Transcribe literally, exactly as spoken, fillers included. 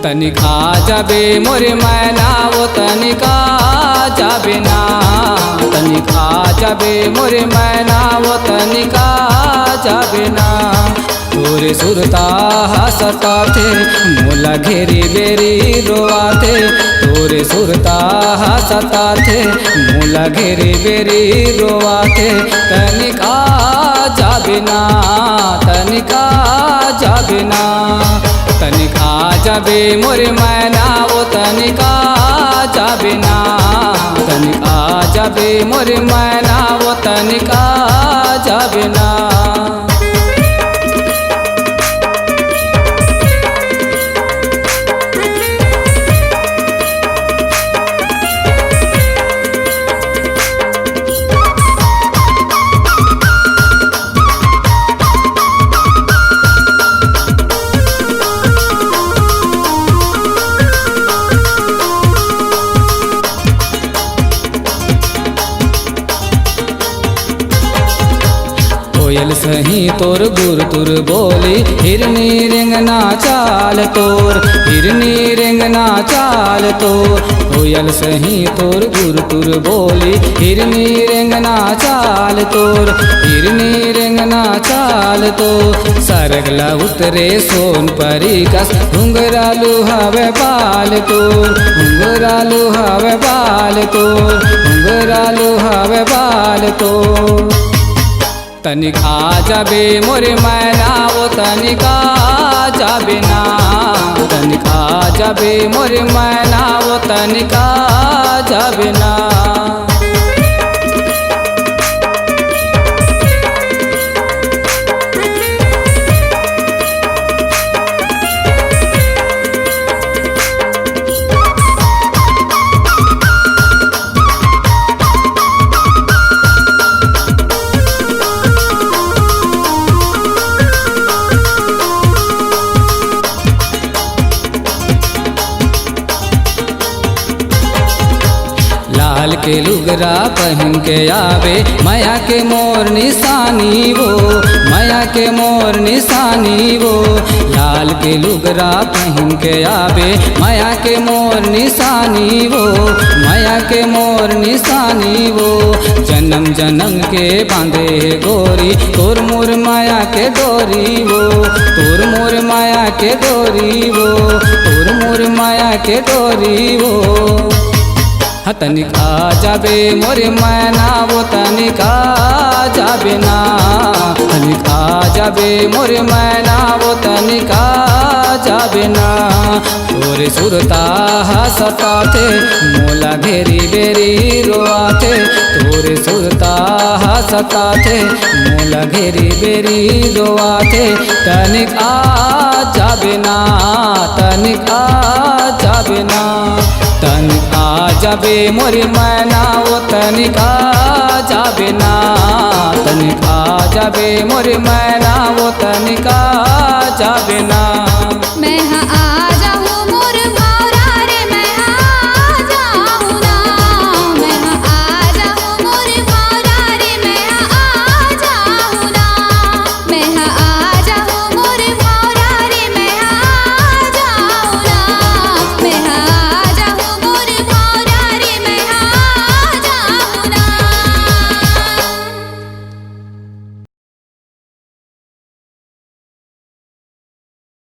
तनिक आ जाबे मोरे मैना वो, तनिक आ जाबे ना। तनिक आ जाबे मोरे मैना वो, तनिक आ जाबे ना। तोरे सुरता ह सताथे, मोला घेरी बेरी रोआथे। तोरे सुरता ह सताथे, मोला घेरी बेरी रोआथे। तनिक आ जाबे ना, तनिक आ जाबे ना। तनिक आ जाबे मोरे मैना वो, तनिक आ जाबे ना। तनिक आ जाबे मोरे मैना वो, तनिक आ जाबे ना। कोयल सही तोर गुरतुर बोली, हिरनी रेंगना चाल तोर, हिरनी रेंगना चाल तोर। कोयल सही तोर गुरतुर बोली, हिरनी रेंगना चाल तोर, हिरनी रेंगना चाल तोर। सरग ला उतरे सोन परी कस, घुंघरालू हवे बाल तोर, घुंघरालू हवे बाल तोर, घुंघरालू हवे बाल तोर। तनिक आ जाबे मोरे मैना वो, तनिक आ जाबे ना। तनिक आ जाबे मोरे मैना वो, तनिक आ जाबे ना। लाल के लुगरा पहिन के आवे, मया के मोर निशानी वो, मया के मोर निशानी वो। लाल के लुगरा पहिन के आवे, मया के मोर निशानी वो, मया के मोर निशानी वो। जन्म जन्म के बांधे हे गोरी, तोर मोर मया के डोरी वो, तोर मोर मया के डोरी वो, तोर मोर मया के डोरी वो। ह तनिक आ जाबे मोरे मैना वो, तनिक आ जाबे ना। तनिक आ जाबे मोरे मैना वो, तनिक आ जाबे ना। तोरे सुरता ह सताथे, मोला घेरी बेरी रोआथे। तोरे सुरता ह सताथे, मोला घेरी बेरी रोआथे। तनिक आ जाबे ना, तनिक आ जाबे ना। तनिक आ जाबे मोरे मैना वो, तनिक आ जाबे ना। तनिक आ जाबे मोरे मैना वो, तनिक आ जाबे ना।